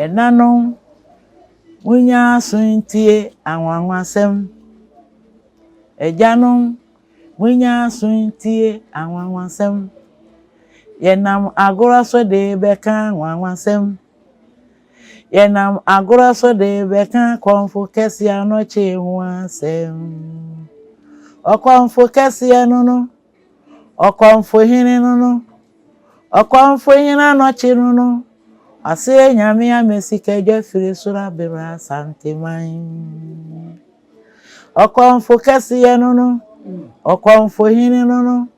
Ɛnanom, monyɛ aso ntie anwanwasɛm. Agyanom, monyɛ aso ntie anwanwasɛm. Yɛnam agorɔ so de rebɛka anwanwasɛm. Yɛnam agorɔ so de rebɛka kɔmfo kɛseɛ anɔkye ho asɛm. Ɔkɔmfo kɛseɛ no no, ɔkɔmfo hene no no, Ɔkɔmfo hene anɔkye no no, ɔse Nyame ama sikadwa firi soro abere Asanteman. Ɔkɔmfo kɛseɛ no no, ɔkɔmfo hene no no,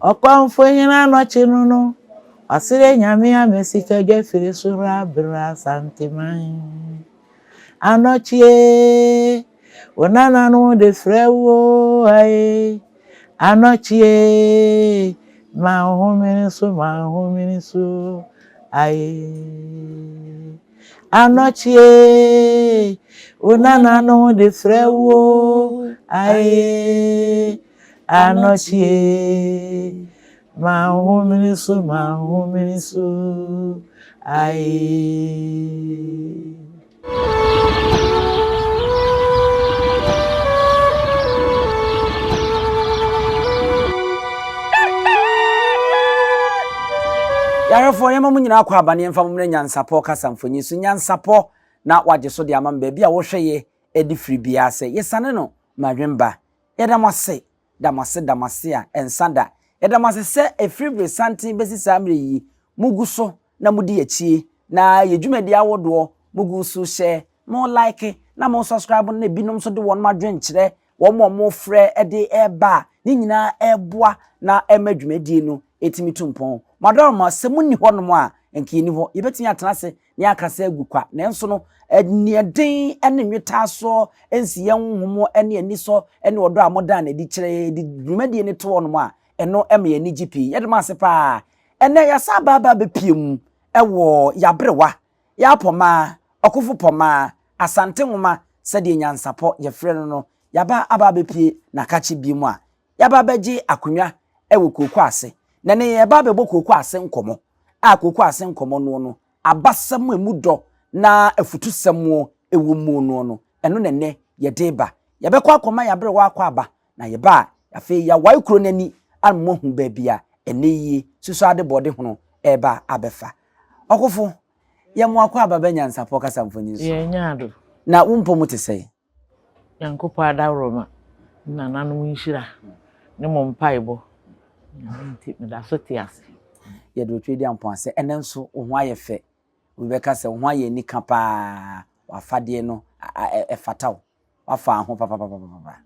ɔkɔmfo hene anɔkye no no, ɔse Nyame ama sikadwa firi soro abere Asanteman. Anɔkye, wo nananom de frɛ wo o ae. Anɔkye, ma wo homene so, ma wo homene so ae. Anɔkye, wo nananom de frɛ wo o ae. Anɔkye, ma wo homene so, ma wo homene so ae. Yɛahwɛfoɔ yɛma mo nyinaa kɔ aba ne yɛmfa mo mmerɛ nyansapɔ kasa mfonyin so nyansapɔ na wagye so de ama me baabi a wohwɛ yɛ de firi biara sɛ yɛsane no ma adwemba yɛda mo ase da mo ase da mo ase a ɛnsa da yɛda mo ase sɛ ɛfiri bere santen bɛsi saa mmerɛ yi mogu so na modi akyie na yɛ dwumadie ahodoɔ mogu so hyɛ mo like na mo subscribe na ebinom nso de wɔn adwenkyerɛ wɔn a wɔfrɛ de ɛreba a ne nyinaa ɛreboa na ɛma dwumadie no ɛtumi tu mpɔn. Mo adaworoma sɛ monni hɔnom a nka yɛnni hɔ yɛbɛtumi atena ase na yɛakasa agu kwa nanso no aniɛden ne nwetaasoɔ nsiyɛ honhom ne anisɔ ne ɔdɔ a modaa no adi kyerɛ yɛn de dwumadie no to hɔnom a ɛno ma yɛn ani gye pii. Yɛde mo ase paa. Ɛnnɛ yɛasan aba aba abɛpue mu wɔ Y'aberewa, Y'apɔmaa, Ɔkofo Pɔmaa, Asante Nwoma sɛdeɛ nyansapɔ yɛfrɛ no no, yɛaba aba abɛpue n'akakye bio mu a, yɛaba abɛgye akonnwa wɔ kooko ase. Na ɛnnɛ yɛreba abɛbɔ kooko ase nkɔmmɔ, a kooko ase nkɔmmɔ noɔ no, abasɛm a ɛmu dɔ na afutusɛm wɔ mu noɔ no, ɛno na ɛnnɛ yɛde reba. Yɛbɛkɔ akɔma y'aberewa akɔ aba Na yɛba a, afei yɛawae kuro no ani ama moahu baabi a ɛnnɛ yi Susuadebɔdehono reba abɛfa. Ɔkofo, yɛ mo akwaaba ba nyansapɔ kasa mfonyin so. Yɛn ado. Na wo mpɔ mu te sɛn? Nyankopɔn adaworoma ne nananom nhyira ne mo mpaebɔ Nyame nti meda so te ase. Yɛde otwa di ampɔn ase. Ɛnnɛ nso wo ho ayɛ fɛ. Obi bɛka sɛ wo ho ayɛ anika paa. W'afadeɛ no ɛfata wo. Wafa ho papapapapa.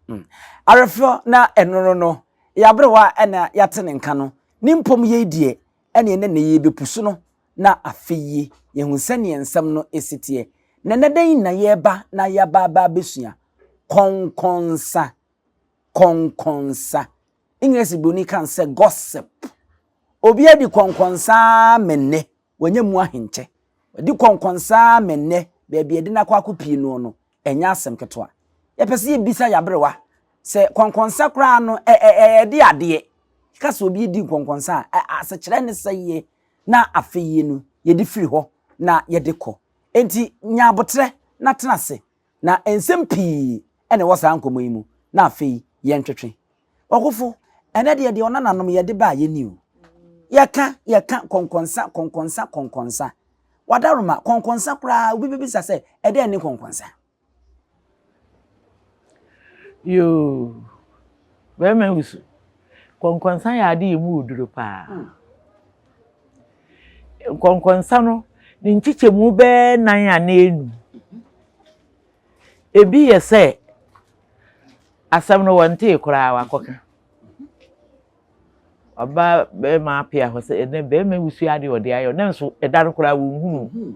Mm. Awerɛfoɔ na ɛno no no, yɛaberewa ɛna yɛate ne nka no, ne mpom yei deɛ, ɛne ɛnɛ na yɛbɛpusu no, na afe yi yɛhu sɛdeɛ nsɛm no ɛsi teɛ. Na ɛnɛ dɛn na yɛreba na yɛaba aba abɛsua? Kɔnkɔnsa. Kɔnkɔnsa. English buroni kan sɛ gossip. Obi adi kɔnkɔnsa ara menne, wanya mu ahenkyɛ. Wadi kɔnkɔnsa ara ma nnɛ, baabi a yɛde no akɔ akɔpie noɔ no, ɛnyɛ asɛm ketewa. Yɛpɛ sɛ yɛbisa yɛn aberewa sɛ kɔnkɔnsa koraa no, ɛ ɛ ɛ ɛde adeɛ. Yɛka sɛ obi redi nkɔnkɔnsa a, ɛ asekyerɛ ne sɛ yɛ na afei yie no, yɛde firi hɔ na yɛde kɔ. Enti nya aboterɛ na tena ase. Na nsɛm pii na ɛwɔ saa nkɔmmɔ yi mu, na afei yɛntwetwe. Ɔkofo, ɛnɛ deɛ deɛ ɔnananom yɛde baa yɛni o. Yɛka, yɛka kɔnkɔnsa, kɔnkɔnsa, kɔnkɔnsa. Wadaroma, kɔnkɔnsa koraa obi bɛbisa sɛ ɛdɛn ne kɔnkɔnsa? Yoo, bɛrima wusu. Kɔnkɔnsa yɛ ade yɛ mu wɔ duro paa. Hmm. Nkɔnkɔnsa no, ne nkyekyɛmu bɛyɛ nan anaa enum. Ebi yɛ sɛ Asɛm no wɔntee koraa wakɔka. Ɔba bɛrima apea hɔ sɛ ɛnɛ bɛrima wusu adeɛ ɔde ayɛ nanso ɛda no koraa wɔnhunu.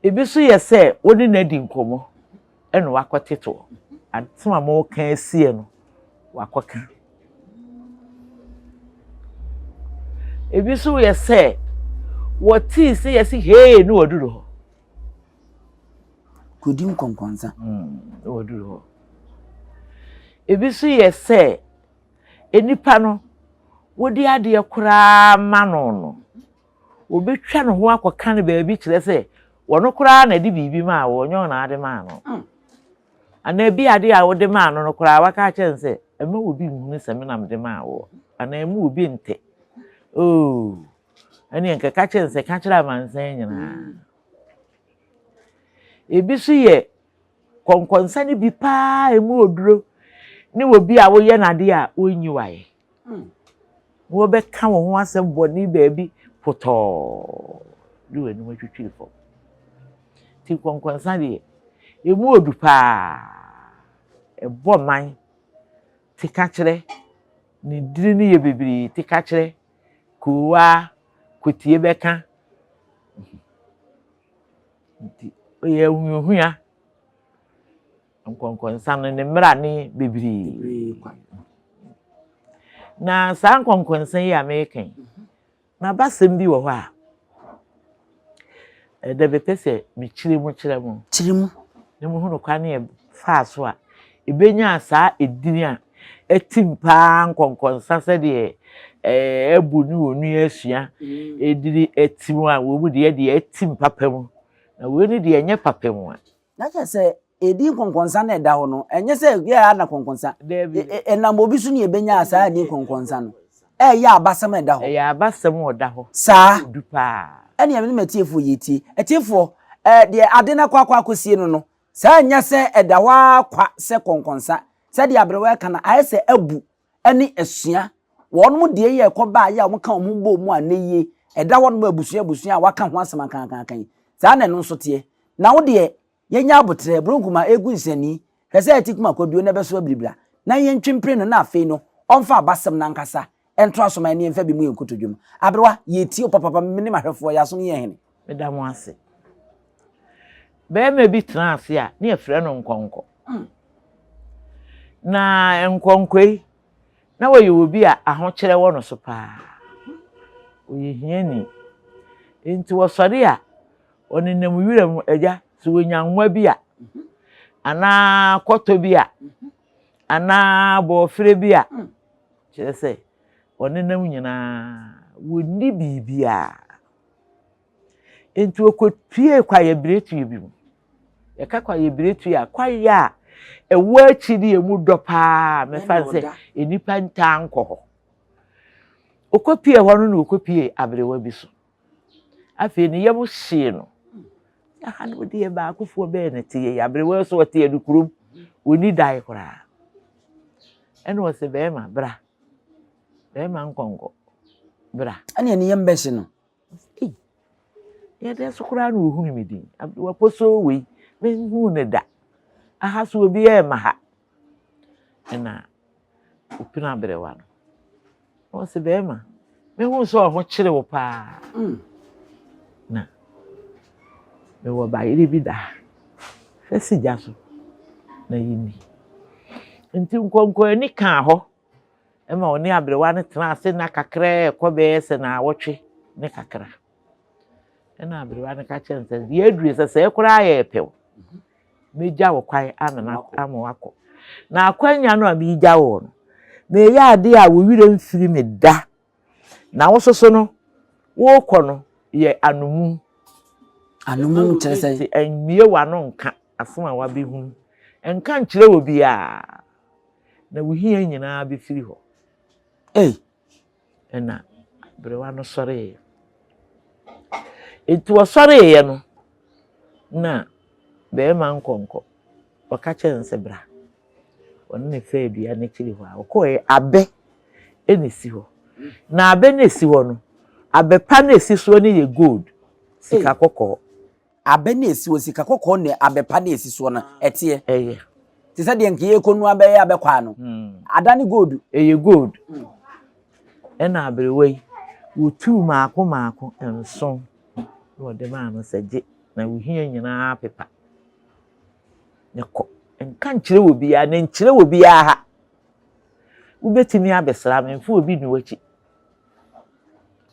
Ebi nso yɛ sɛ wo ne no adi nkɔmmɔ ɛna wakɔte toɔ. Asɛm a moreka asie no wakɔka. Ebi nso yɛ sɛ wɔtee sɛ yɛse hee ne wɔduru hɔ. Kɔdi nkɔnkɔnsa. Mm, wɔduru hɔ. Ebi nso yɛ sɛ nnipa no wode adeɛ koraa ma no no, Wɔbɛtwa ne ho akɔka no baabi kyerɛ sɛ wɔno koraa na ɛde biribi maa wo, ɔnyɛ ɔna ade maa no. Anaa bi ade a wode maa no no koraa waka akyerɛ no sɛ ɛma obi nhunu sɛ me na mede maa woɔ anaa ɛma obi nte. Oo, ɛneɛ nka ka kyerɛ no sɛ ka kyerɛ amansan nyinaa. Ebi nso yɛ kɔnkɔnsa no bi paa a emu oduro ne obi a woyɛ no adeɛ a ɔnyi wayɛ. Na wɔbɛka wo ho asɛm bɔne baabi potɔɔ de w'anim atwitwiri fam. Nti nkɔnkɔnsa deɛ, emu odu paa. Ɛbɔ man, tekakyerɛ, ne dini no yɛ bebree, tekakyerɛ, koowaa, kotie bɛka. Nti ɔyɛ ahuahua. Nkɔnkɔnsa no ne mmara ne bebree. Na saa nkɔnkɔnsa yi a mereka yi, n'abasɛm bi wɔ hɔ a, ɛdɛ mepɛ sɛ mekyerɛ mu kyerɛ mo. Kyerɛ mu. Na muhunu kwan a ɛfaa so a ebenyaa saa edin a atim paa nkɔnkɔnsa sɛdeɛ ɛɛ abu ne onua asua edini atim a wɔn mu deɛ deɛ atim papa mu. Na wei ne deɛ ɛnyɛ papa mu a. Na kyerɛ sɛ edin nkɔnkɔnsa no a ɛda hɔ no, ɛnyɛ sɛ yɛ ara na kɔnkɔnsa. Dabi. Ɛnam obi so na yɛbɛnya saa edin nkɔnkɔnsa no. Ɛyɛ abasɛm a ɛda hɔ. Ɛyɛ abasɛm a ɔda hɔ. Saa. Odu paa. Ɛnneɛ me ne m'atiefoɔ yɛtie. Atiefoɔ, ɛɛ deɛ ade no akɔ akɔ akɔsie no no, saa nyɛ sɛ ɛda hɔ ara kwa sɛ kɔnkɔnsa. Sɛdeɛ aberewa reka no, ayɛ sɛ abu ne asua. Wɔnom deɛ yi a ɛkɔ baeɛ a wɔka wɔn ho bɔɔ mu a nnɛ yie ɛda hɔnom abusua abusua a wɔaka ho asɛm akaakaaka yi, saa na ɛno nso teɛ. Na wo deɛ, yɛnya aboterɛ, Bronkuma ɛregu nsani, hwɛ sɛ ɛte kuma kwaduo na ɛbɛso abiribira, na yɛntwe mpire no na afei no ɔmfa abasɛm no ankasa ntoa so ma yɛne yɛmfa bi mu yɛn nkotodwe mu. Aberewa, yɛretie wo papapa, me ne m'ahwɛfoɔ, yɛn asom yɛn hene. Meda mo ase. Barima bi tenaa ase a ne yɛfrɛ no Nkɔnkɔ. Na Nkɔnkɔ yi, na ɔyɛ obi a ahokyerɛ wɔ no so paa. Ɔyɛ hiani. Nti ɔsɔre a, ɔnenam wuram agya, sɛ ɔnya nwa bi a, anaa kɔtɔ bi a, anaa bɔɔferɛ bi a, kyerɛ sɛ ɔnenam nyinaa, wɔnni biribiara. Enti ɔkɔpuee kwaeɛbirentuo bi mu. Yɛka kwaeɛbirentuo a, kwaeɛ a ɛwɔ akyi ne emu dɔ paa mɛfa no sɛ nnipa ntaa nkɔ hɔ. Ɔkɔpuee hɔ no na ɔkɔpuee aberewa bi so. Afei ne yam hyee no. Aha no deɛ baakofoɔ bɛyɛ ne te yɛ aberewa yi so ɔte adukurom. Ɔnni dan koraa. Ɛna ɔsɛ bɛrima bra. Bɛrima nkɔnkɔ bra. Ɛne ne yam bɛhye no. Ei, yɛ dɛn so koraa na ohunu me din? Aberewa posoo wei, menhuu no da. Aha so obiara mma ha. Ɛna opini aberewa no. Na ɔse, bɛrima, mehu sɛ ɔho kyere wo paa. Na mewɔ bayere bi da ha. Fa si gya so na yɛnni. Nti nkɔnkɔn ani kaa hɔ. Ɛma ɔne aberewa no tenaa ase nna kakraa a ɛkɔ bɛyɛ sɛ naawɔtwe ne kakra. Ɛna aberewa no ka kyerɛ no sɛ, deɛ aduru sɛ sɛɛ koraa yɛ pɛw. Mɛgya wo kwan amena ama wakɔ. Na akwanya no a meregya wo no, meyɛ adeɛ a wo werɛ mfiri me da. Na wo soso no, worekɔ no yɛ anomu. Anomu kyerɛ sɛ? Mmue w'ano nka asɛm a wabɛhunu. Nka nkyerɛ obiara. Na wo hia nyinaa bɛfiri hɔ. Ei! Ɛna aberewa no sɔreeɛ. Enti ɔsɔreeɛ no, na barima nkɔnkɔ, ɔka kyerɛɛ no sɛ bra. Ɔne no faa dua no akyiri hɔ a, ɔkɔeɛ, abɛ na ɛsi hɔ. Na abɛ no a ɛsi hɔ no, abɛ pa no a ɛsi soɔ no yɛ gold, sika kɔkɔɔ. Abɛ no a ɛsi hɔ, sika kɔkɔɔ ne abɛ pa no a ɛsi soɔ no, ɛteɛ. Ɛyɛ. Te sɛ deɛ nka yɛrekɔnu abɛ yɛ abɛ kwaa no. Adane gold. Ɛyɛ gold. Ɛna aberewa yi, wɔtuu mmaako mmaako nson na wɔde maa no sɛ gye na wo hia nyinaa pepa. Na kɔ. Nka nkyerɛ obiara, na nkyerɛ obiara ha. Wobɛtumi abɛsra me, mfa obi nni w'akyi.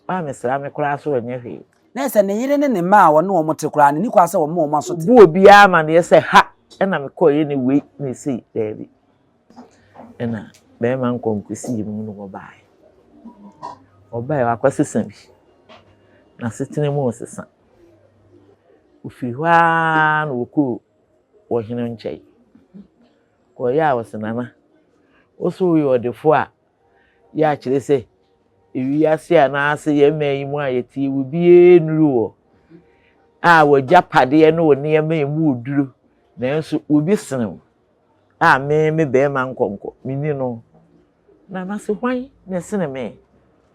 Woammɛsra me koraa so ɛnyɛ hwee. Na ɛsɛ ne yere ne ne mma a ɔne wɔn te koraa no, ɛnni kwan sɛ wɔma wɔn aso te. Obu obiara amanneɛ sɛ ha na mekɔeɛ ne wei na esei. Daabi. Ɛna barima nkɔnkɔsii mu na wɔbaeɛ. Wɔbaeɛ wakɔsesa bi. N'asetena mu resesa. Ɔfiri hɔ ara na ɔkɔɔ ɔhene nkyɛn. Kɔeɛ a ɔse, Nana, wo so woyɛ ɔdefoɔ a, yɛ a kyerɛ sɛ ewiase anaasɛ yɛn man yi mu a yɛte yi, obiara nnuru hɔ a w'agyapadeɛ ne wo nneɛma emu duro, nanso obi sene wo a me me barima nkɔnkɔ, menni no. Nana se, Hwan na ɛsene me?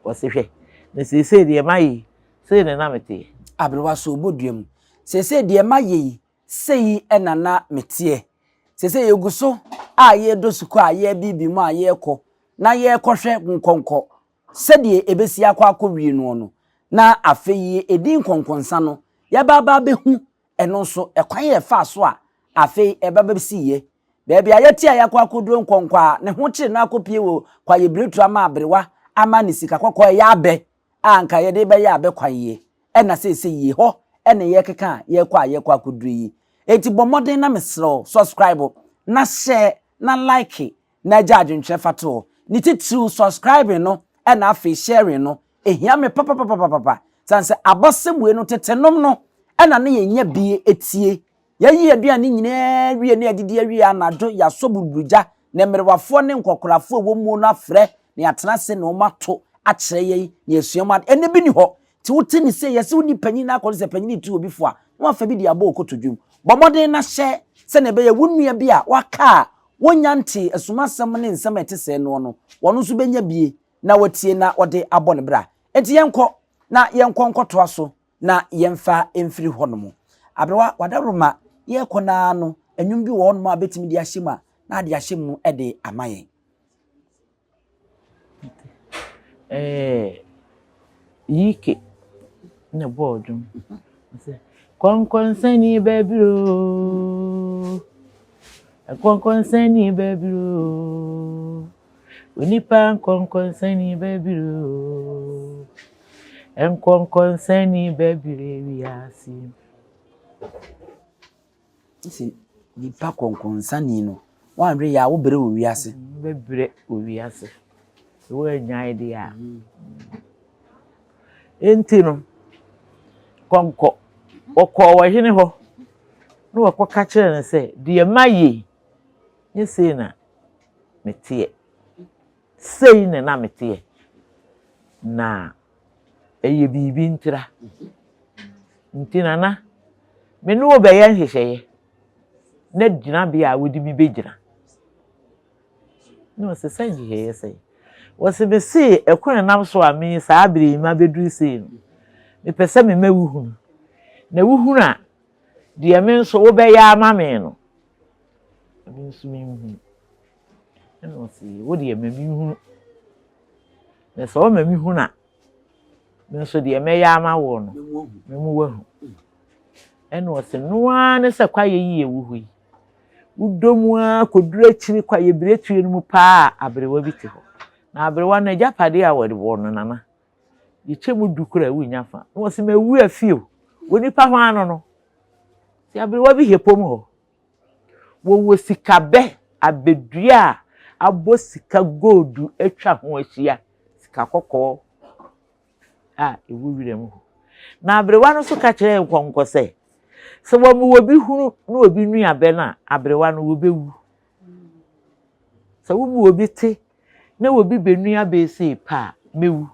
Ɔse, Hwɛ, na seesei deɛ mayɛ yi, sei na na meteɛ. Aberewa so ɔbɔ dua mu. Seesei deɛ mayɛ yi, sei na na meteɛ. Seesei yɛgu so a yɛredɔ sukuu a yɛrebiibi mu a yɛrekɔ na yɛrekɔhwɛ nkɔnkɔ sɛdeɛ ɛbɛsi akɔ akɔwie noɔ no, na afei yi ɛdi nkɔnkɔnsa no, yɛba aba abɛhu ɛno nso ɛkwan a ɛfaa so a afei ɛba bɛsiiɛ. Baabi a yɛte a yɛakɔ akɔduro nkɔnkɔ a ne ho kyere no akɔpie wɔ Kwaeɛbiretu ama aberewa ama ne sika kɔkɔɔ ɛyɛ abɛ a anka yɛde rebɛyɛ abɛ kwan yie ɛna seesei yie hɔ ɛna yɛrekeka a yɛrekɔ a yɛrekɔ akɔduro yi. Enti bɔ mmɔden na mesrɛ wo subscribe na share na like na gya adwentwerɛ fa to hɔ. Ne titiriw subscribing no ɛna afei sharing no ɛhia me papapapapapa sane sɛ abasɛm wei no tete nom no ɛna ne yɛnya bie ɛtie. Yɛayi aduane nyinaa awie na yɛadidi awie anadwo, yɛasɔ buruburugya, na mmerewafoɔ ne nkɔkorafoɔ a ɛwɔ mu no afrɛ na yɛatena ase na wɔato akyerɛ yɛn na yɛasua mu ade. Ɛnne bi nni hɔ. Nti wote ne sei, yɛse wonni panyin na akɔto sɛ panyin retu obi fo a, na wafa bi de abɔ wo kotodwe mu. Bɔ mmɔden na hyɛ sɛnea ɛbɛyɛ wo nua bi a waka a wonnya ntee asumasɛm ne nsɛm a ɛte sɛɛ noɔ no, ɔno nso bɛnya bie na watie na ɔde abɔ ne bra. Enti yɛnkɔ na yɛnkɔ nkɔtoa so na yɛmfa mfiri hɔnom. Aberewa, w'adaworoma, yɛrekɔ no ara no, nnwom bi wɔ hɔnom a bɛtumi de ahyɛ mu a, na ade ahyɛ mu de ama yɛn. Ɛɛ Yike na ɛbɔɔ dwom. Ɔsɛ kɔnkɔnsani bɛbiri oo, kɔnkɔnsani bɛbiri oo, onipa nkɔnkɔnsani bɛbiri oo, nkɔnkɔnsani bɛbiri wiase. Sɛ nipa kɔnkɔnsani no, woanhwɛ yie a wobrɛ wɔ wiase. Wobɛbrɛ wɔ wiase. Sɛ woannyae deɛ a. Enti no, kɔnkɔ, wɔkɔɔ ɔhene hɔ na wɔkɔka kyerɛɛ no sɛ, Deɛ mayɛ yi, nyɛ sei na meteɛ. Sei na na meteɛ. Na ɛyɛ biribi ntira. Nti Nana, me ne wo bɛyɛ nhyehyɛeɛ na gyinabea a wode me bɛgyina. Na ɔse sɛ nhyehyɛeɛ sɛn? Wɔse mese ɛkwan a ɛnam so a me saa berɛ yi mabɛduru sei no, mepɛ sɛ mema wohunu. Na wohunu a, deɛ me nso wobɛyɛ ama me no, me nso menhunu. Ɛna ɔse wo deɛ ma menhunu. Na sɛ ɔma mehunu a, me nso deɛ mɛyɛ ama woɔ no, mɛmu wahu. Ɛna ɔse no ara ne sɛ kwaeɛ yi yɛ wo hɔ yi, wodɔ mu ara kɔduru akyiri kwaeɛ biretue no mu paa a, aberewa bi te hɔ. Na aberewa no agyapadeɛ a wɔde wɔ no nana, yɛkyɛ mu du koraa wonnya fa. Na ɔse mawu afi o, onipa hwan no no? Sɛ aberewa bi hɛ pom hɔ. Wɔwɔ sikabɛ, abɛdua a abɔ sika goldu atwa ho ahyia, sika kɔkɔɔ a ɛwɔ wiram hɔ. Na aberewa no nso ka kyerɛɛ nkɔnkɔ sɛ, sɛ wɔma obi hunu na obi nua abɛ no a, aberewa no wɔbɛwu. Sɛ woma obi te na obi bɛnua abɛ sei pɛ a, mɛwu.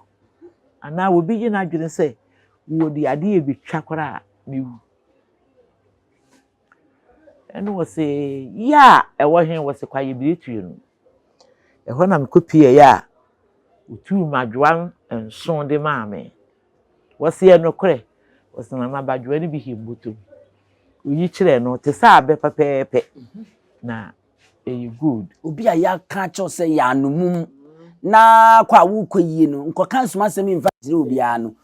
Anaa obi gye n'adwene sɛ wɔde adeɛ bɛtwa koraa a, mɛwu. Ɛna wɔse, yɛ a ɛwɔ he? Wɔse, Kwaeɛbiretue no. Ɛhɔ na mekɔpueeɛ a wɔtuu mmadwoa nson de maa me. Wɔse, yɛ nokorɛ? Wɔse, Nana, badwoa no bi hɛ mmɔtɔ mu. Oyi kyerɛɛ no, te sɛ abɛ pɛpɛɛpɛ, na ɛyɛ gold. Obi a yɛaka akyerɛ wo sɛ yɛ anomum na kɔ a worekɔ yie no, nkɔka nsumasɛm yi mfa nkyerɛ obiara no,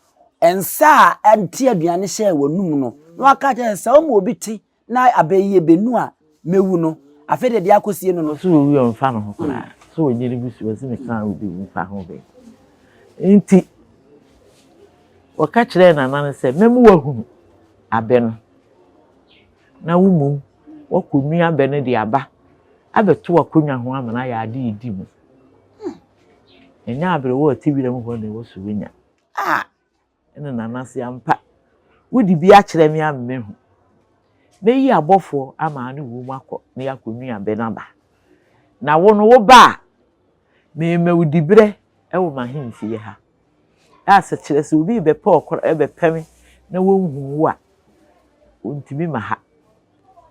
nsa a ɛnte aduane hyɛɛ w'anum no, na waka akyerɛ sɛ sɛ woma obi te na abɛyie bɛnu a, mɛwu no. Afei deɛ deɛ akɔsie no no. Ɔse owu a ɔmfa ne ho koraa, sɛ ɔnyɛ ne busua, ɔse meka a obi mfa ho bɛn. Nti wɔka kyerɛɛ nana no sɛ mɛma wahunu abɛ no na wo mmom woakɔnua abɛ no de aba abɛto w'akonnwa ho ama no ayɛ ade a ɛdi mu. Ɛnyɛ aberewa a ɔte wiram hɔ na ɛwɔ so wanya. Ah! Ɛna Nana se, Ampa, wode bi akyerɛ me ama mahu. Mɛyi abɔfoɔ ama ne wo mu akɔ na yɛakɔnua abɛ no aba. Na wo no, woba a, merema wo diberɛ wɔ m'ahemfie ha. A sɛ kyerɛ sɛ obi rebɛpɛ ɔkora rebɛpɛ me na wɔnhu wo a, ɔntumi ma ha.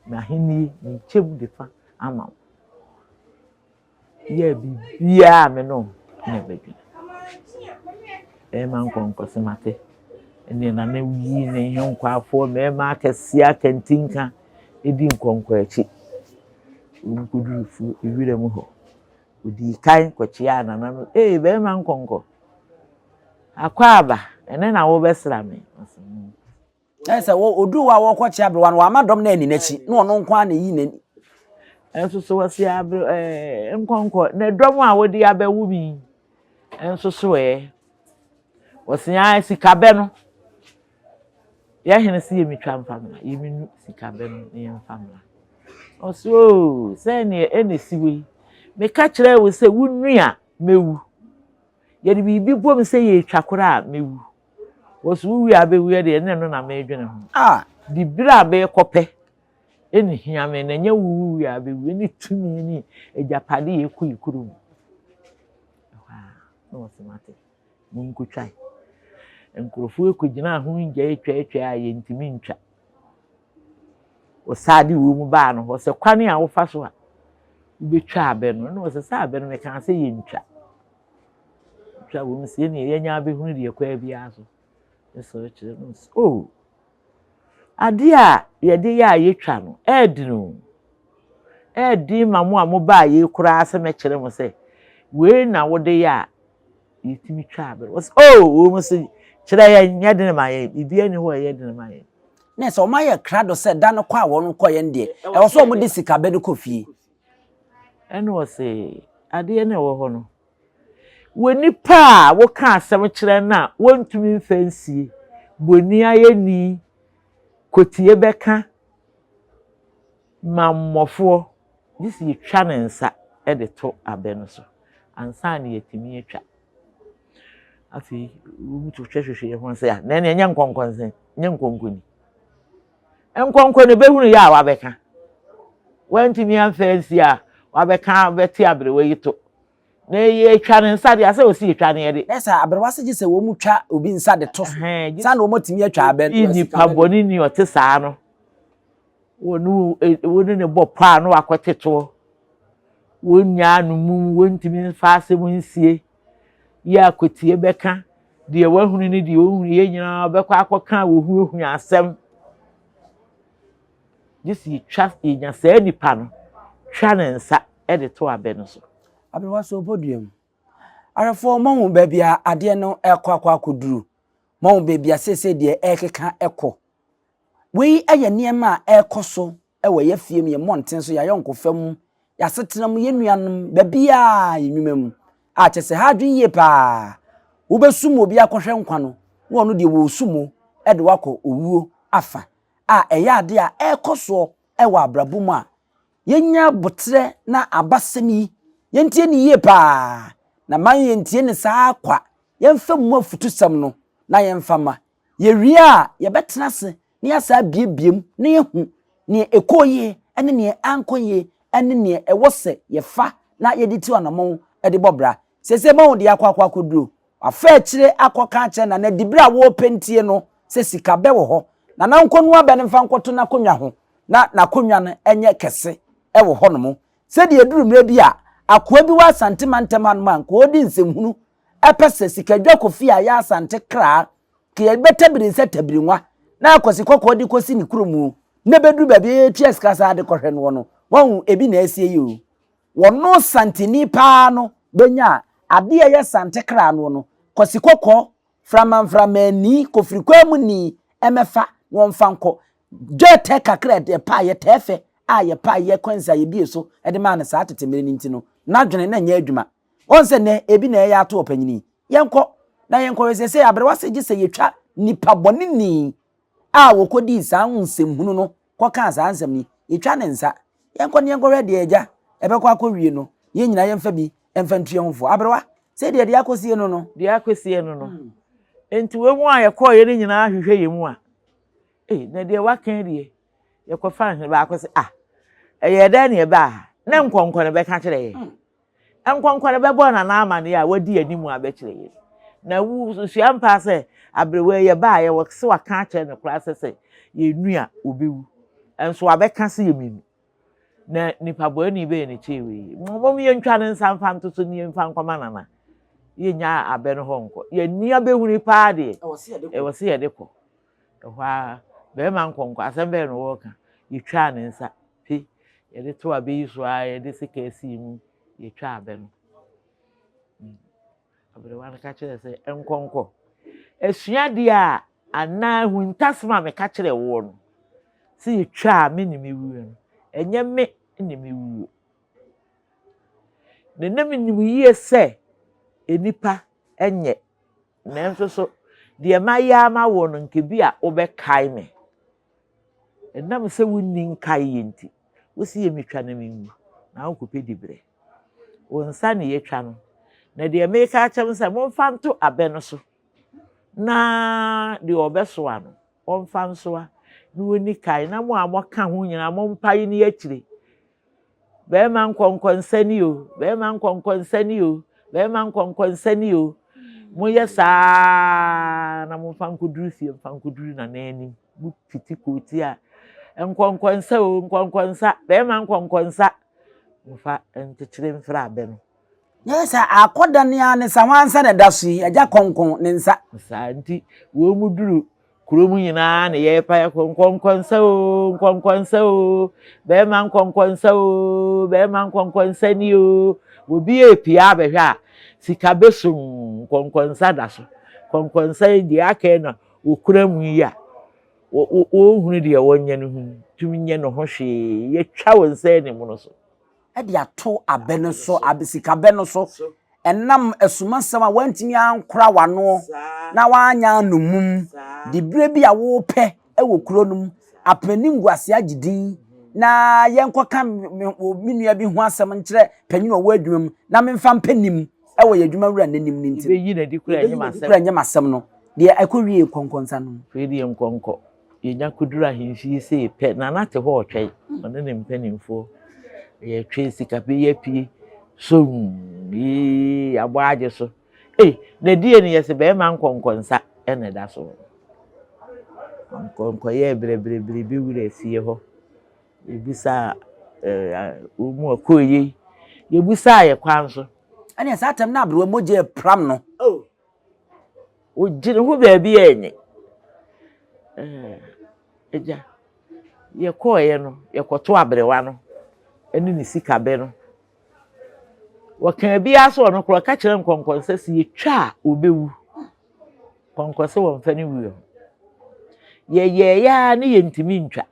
M'ahennie, mekyɛ mu de fa ama wo. Yɛɛ biribiara a me ne wo na ɛbɛdwene. Bɛrima nkɔnkɔse mate. Ɛnneɛ Nana yii ne nhenkwafoɔ mmarima akɛseɛ akantinka di nkɔnkɔ akyi. Wɔkɔduruu fie wiram hɔ. Ɔdii kan kɔkyeaa Nana no, Ee, bɛrima nkɔnkɔ, akwaaba, ɛnnɛ na wobɛsra me? Ɔse, mm. Ɛyɛ sɛ ɔduu hɔ a wɔrekɔkyea aberewa no, wamma dɔm no anni n'akyi, na ɔno nko ara na ɛyii n'ani. Nso so wɔse abere ɛɛ nkɔnkɔ, na dɔm a wode abɛwo me yi nso so ɛ? Wɔse aa sikabɛ no, yɛn hene se yɛmmitwa mfa mmra, yɛmminu sikabɛ no na yɛmfa mmra. Ɔse oo, sɛdeɛ ɛna ɛsi hɔ yi, meka kyerɛɛ wo sɛ wonui a mɛwu. Yɛde biribi bom sɛ yɛretwa koraa a mɛwu. Wɔse wo wie a bɛwu yɛ deɛ ɛne ɛno na meredwene ho. Ah! Diberɛ a merekɔpɛ ɛna hia me na ɛnyɛ wo wo wie a bɛwu ɛne tumi ne agyapadeɛ a ɛkɔ yɛ kuro mu. Ɛhɔ a na wɔse mate monkɔtwae. Nkurɔfoɔ kɔgyinaa ho ngya atwaatwa a yɛntumi ntwa. Wɔsaa de wɔ mu baa no hɔ sɛ kwane a wofa so a wobɛtwa abɛ no ɛna wɔsɛ sɛ abɛ no mekaa sɛ yɛntwa. Twa wɔ mu sɛ nea yɛanya abɛhunu deɛ kwan biara so mesɔre kyerɛ no sɛ oh adeɛ a yɛde yɛ a yɛtwa no ɛɛden o ɛɛden ma mo a mobaa yei koraa sɛ mɛkyerɛ mo sɛ wei na wode yɛ a yɛtumi twa abere wɔ sɛ oh wɔ mu sɛ kyerɛ yɛn nyɛ den ma yɛn biribiara ni hɔ a ɛyɛ den ma yɛn. Na sɛ wɔayɛ krado sɛ da no kɔ a wɔn kɔ yɛn deɛ ɛwɔ sɛ wɔde sika bɛ no kɔ fie. Ɛna ɔse adeɛ no ɛwɔ hɔ no Wɔ nnipa a woka asɛm kyerɛ no a wɔntumi mfa nsie, boniayɛni, kotie bɛka mammɔfoɔ, gye sɛ yɛtwa ne nsa de to abɛ no so ansa na yɛatumi atwa. Afei wɔtu hwɛhwehwɛ yɛn ho sɛ a na ɛneɛ nyɛ nkɔnkɔnse, nyɛ nkɔnkɔni. Nkɔnkɔ no bɛhunu yɛ a wabɛka. Wantumi amfa ansie a wabɛka bɛte aberewa yi to. Na yɛtwa ne nsa deɛ asɛ ɔsi yɛtwa ne yɛde. Na sɛ aberewa se gye sɛ wɔn twa obi nsa de to so saa na wɔn atumi atwa abɛ no. Nipa bɔne ni ɔte saa no wɔne wɔne ne bɔ pɔ a na wakɔte toɔ. Wɔnnyaa no mum wɔntumi mfa asɛm nsie. Yɛ akotie bɛka deɛ wahunu ne deɛ ɔnhunu yɛ nyinaa ɔbɛkɔ akɔka wɔhuahua asɛm. Gye sɛ yɛtwa yɛnya saa nipa no twa ne nsa de to abɛ no so. Aberewa so ɔbɔ dua mu. Ahwɛfoɔ moahu baabi a adeɛ no ɛrekɔ akɔ akɔduru. Moahu baabi a seesei deɛ ɛrekeka kɔ. Wei yɛ nneɛma a ɛrekɔ so wɔ yɛn afie mu, yɛn mmɔnten so, yɛn ayɔnkofa mu, yɛn asetena mu, yɛn nuanom, baabiara, yɛn nnwuma mu. A kyerɛ sɛ ha adwene yie paa. Wobɛsum obi akɔhwɛ nkwa no, na ɔno deɛ wɔresum wo de wakɔ owuo afa. A ɛyɛ adeɛ a ɛrekɔ soɔ wɔ abrabɔ mu a yɛnya aboterɛ na abasɛm yi, yɛntie no yie paa. Na ma yɛntie no saa kwa. Yɛmfa mu afutusɛm no na yɛmfa ma. Yɛwie a, yɛbɛtena ase na yɛasan abuebue mu na yɛahu nea ɛkɔɔ yie ne nea ankɔ yie ne nea ɛwɔ sɛ yɛfa na yɛde tu anammɔn de bɔ bra. Seesei moahu deɛ akɔ akɔ akɔduro. Wafa akyire akɔka akyerɛ Nana diberɛ a wɔrepɛntie no sɛ sika bɛ wɔ hɔ. Nana nkɔnua bɛ no mfa nkɔto n'akonnwa ho na n'akonnwa no nyɛ kɛse wɔ hɔnom. Sɛdeɛ ɛduru mmerɛ bi a akoa bi wɔ Asante mantam hanom a nka ɔredi nsɛmhunu pɛ sɛ sikadwa Kofi a yɛ Asante kra ka yɛbɛtabiri nsɛ tabiri nwa na Akwasi kɔkɔɔ de kɔsi ne kurom o na ɛbɛduru baabi a yɛtua sika saa de kɔhwɛ noɔ no wahu ebi na asie yi o. Wɔno Santeni paa no bɛnya a adeɛ a ɛyɛ Sante kra noɔ no Kwasi kɔkɔɔ Framamframani Kofirikwaamuni mmɛfa na wɔmfa nkɔ Dwetɛ kakra a yɛpaeɛ tɛɛfɛ a yɛpaeɛ kwansi a yɛbie so de maa no saa tete mmerɛ no nti no n'adwene na ɛnyɛ adwuma. Wɔn sɛ nnɛ ebi na ɛyɛ ato ɔpanyin yi. Yɛnkɔ na yɛnkɔhwɛ seesei aberewa se gye sɛ yɛtwa nipa bɔneni a wɔkɔdii saa nsɛmhunu no kɔkaa saa nsɛm yi, yɛtwa ne nsa. Yɛnkɔ na yɛnkɔhwɛ deɛ agya ɛbɛkɔ akɔwie no, yɛn nyinaa yɛmfa bi mfa ntu yɛn ho fo. Aberewa, sɛ deɛ deɛ akɔsie no no. Deɛ akɔsie no no. Enti wɔn a yɛkɔeɛ no nyinaa hwehwɛ yɛn mu a, ei, na deɛ waka yi deɛ, yɛkɔfa nhene baako sɛ, ah, ɛyɛɛ dɛn na yɛbaa ha? Ne nkɔnkɔ no bɛka kyerɛ yɛn. Nkɔnkɔ no bɛbɔ Nana amaneɛ a wadi anim abɛkyerɛ yɛn. Na wo sua mpaa sɛ aberewa yi yɛbaa yɛwɔ sɛ waka akyerɛ no koraa sɛ sɛ yɛnu a ɔbɛwu. Nso wabɛka sɛ yɛmenu. Na nipa bɔne bɛyɛ ne kyɛɛ wei. Mom yɛntwa ne nsa mfa nto so ne yɛmfa nkɔma Nana. Yɛnya abɛ no hɔ nkɔ. Yɛni abɛhuni paa deɛ. Ɛwɔ sɛ yɛde kɔ. Ɛhɔ ara, barima nkɔnkɔ, asɛm bɛn na wɔreka? Yɛtwaa ne nsa pe, yɛde too abɛ yi so ara, yɛde sekan sii mu, yɛtwaa abɛ no. Hmm. Aberewa no ka kyerɛɛ sɛ, Nkɔnkɔ, asuadeɛ a anaa ahuntasɛm a meka kyerɛɛ woɔ no, sɛ yɛtwaa me ne mewuo no, ɛnyɛ me ne mewuo. Na na menim yie sɛ nnipa nyɛ Nanso so deɛ mayɛ ama woɔ no, nka bi a wobɛkae me? Ɛnam sɛ wonni nkaeɛ nti, wose yɛ metwa na menwu, na wonkɔpɛ diberɛ. Wo nsa na yɛatwa no, na deɛ mereka akyerɛ mo sɛ momfa nto abɛ no so, na deɛ ɔbɛsoa no, ɔmfa nsoa, na ɔnni kan, na mo a moka ho nyinaa mompae ne akyire. Bɛrima nkɔnkɔnsa ni o, bɛrima nkɔnkɔnsa ni o, bɛrima nkɔnkɔnsa ni o. Moyɛ saa na momfa nkɔduru fie, mfa nkɔduru nana anim. Mopiti kooti a, nkɔnkɔnsa o, nkɔnkɔnsa, bɛrima nkɔnkɔnsa. Mfa nkyekyere mfra abɛ no. Yɛ sɛ akɔda ne ara ne sa hwan nsa na ɛda so yi, agya kɔnkɔn ne nsa. Saa nti wɔn mu duru Kurom nyinaa na yɛrepa yɛkɔ nkɔnkɔnsa oo, nkɔnkɔnsa oo, bɛrima nkɔnkɔnsa oo, bɛrima nkɔnkɔnsa ni oo. Obi repia abɛhwɛ a, sika bɛsum nkɔnkɔnsa da so. Nkɔnkɔnsa yi deɛ aka yi na wɔkura mu yi a, wɔnhunu deɛ wɔnyɛ no ho, tumi nyɛ ne ho hwee. Yɛtwa wɔn nsa anim no so. de ato abɛ no so, sikabɛ no so, ɛnam asumasɛm a woantumi ankora w'ano na woanyɛ anomum, diberɛ bi a wopɛ wɔ kuro no mu, apɛnimguaseɛ agye din, na yɛnkɔka me nua bi ho asɛm nkyerɛ panyin a ɔwɔ adwuma mu na memfa mpɛ nim wɔ yɛn adwuma wura n'anim no nti. Yɛbɛyi n'adi kura ɛnyɛ m'asɛm no. Deɛ ɛkɔ wie nkɔnkɔnsa no. Wei deɛ nkɔnkɔ. Yɛnya kɔduru ahemfie sei pɛ, Nana te hɔ ɔretwɛn, ɔne ne mpanimfoɔ. Yɛtwe sika bi yɛapue, som, yee, yɛabɔ agye so. Ei, na die no yɛse bɛrima nkɔnkɔnsa na ɛda so. Nkɔnkɔ yɛɛ brɛbrɛbrɛ bɛwura fie hɔ. Yɛbisaa ɛɛ wɔn mu ɔkɔɔ yei. Yɛbisaa yɛ kwan so. Ɛnna saa tɛm na aberewa mogya repram no. Oh. Ɔgye ne ho baabi a ɛnyɛ. Ɛɛ agya, yɛkɔeɛ no, yɛkɔtoo aberewa no ne ne sikabɛ no. Wɔkaa biara sɛ ɔno koraa ɔka kyerɛ nkɔnkɔnsɛ sɛ yɛtwa a ɔbɛwu. Nkɔnkɔnsɛ wɔmfa ne wuo ho. Yɛyɛeɛ ara ne yɛntumi ntwa.